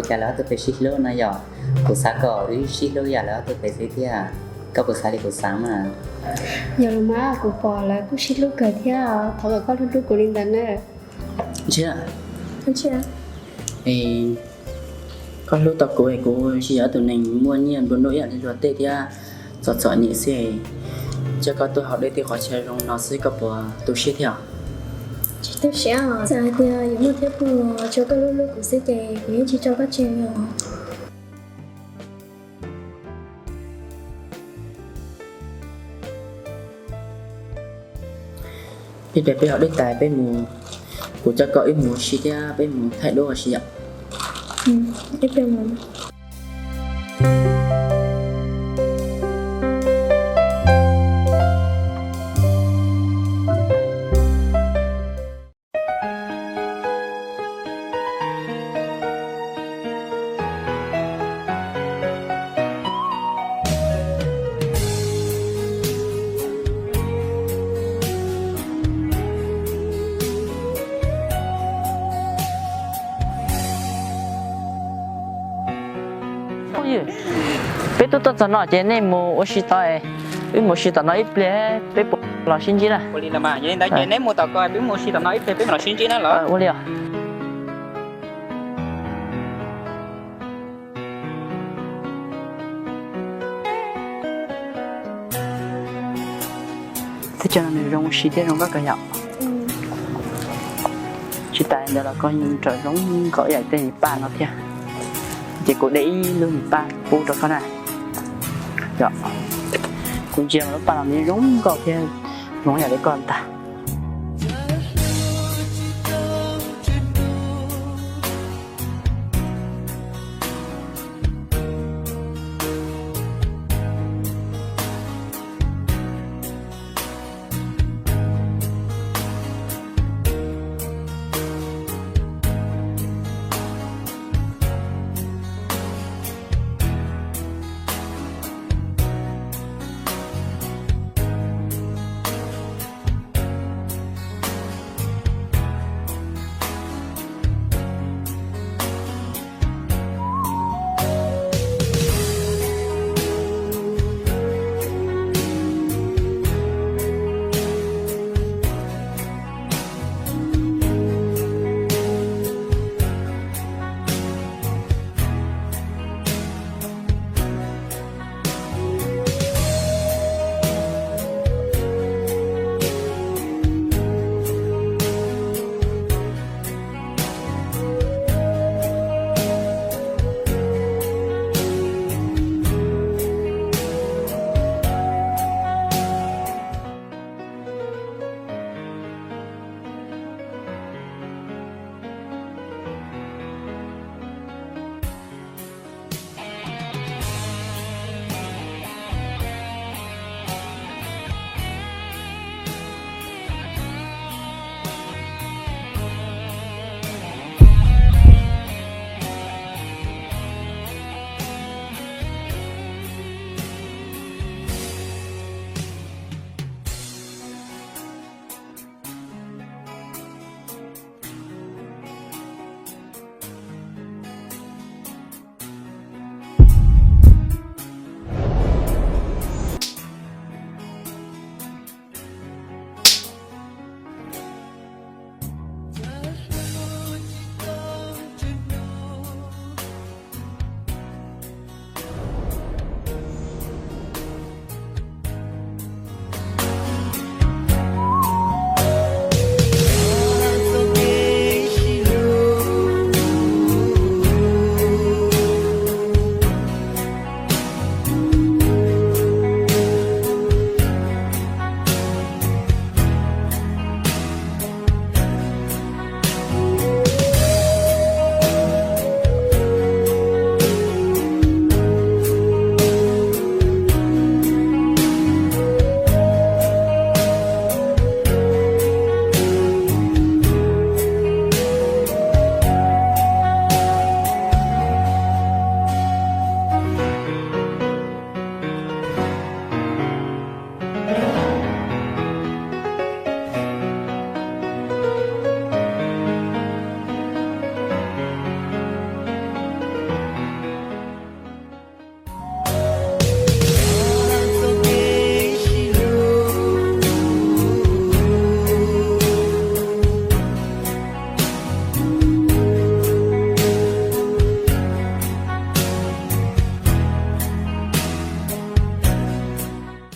yam lawv ob tug pem sib hlub no yom. Kuv xav kom wb sib hlub yam lawv ob tug pem xwb thiab. Koj puas xav li kuv xav mas? Yog los mas, kuv pom lawv kuj sib hlub kawg thiab, thov kom koj hlub hlub kuv li ntawd na. Ntsia, koj hlub tau kuv es kuv tsis yog tus neeg muaj nyiaj nplua nuj ib yam li luag tej thiab txom txom nyem xwb. Coj koj tuaj haus dej tej qhov chaw zoo no xwb koj puas tu siab thiab? Tsis tu siab, txawm hais tias yuav muaj thiab pog los tsuav koj hlub hlub kuv xwb ces kuv yeej tsis tso koj tseg li os. Ib pliag peb haus dej tas peb mus, kuv coj koj wb mus ua si thiab peb mus thaij duab ua si yom. Phooj ywg, peb twb tuaj txog no ces nej mus ua si tod, wb mus ua si tom no ib pliag peb puas los sib ntsib na. Ua li los mas, yog li ntawd ces neb mus tom ko, peb mus ua si tom no ib pliag peb mam los sib ntsib na los. Ua li os. Teb chaws no nws zoo ua si thiab zoo nkauj kawg yom. Tsis tas li ntawd los koj yeej nrog zoo nkauj ib yam tej niam paj no thiab. Ces kuv de ib lub niam paj pub rau koj na. Yog, kuv ntsia lub paj no nws zoo nkauj thiab zoo ib yam li koj ntag.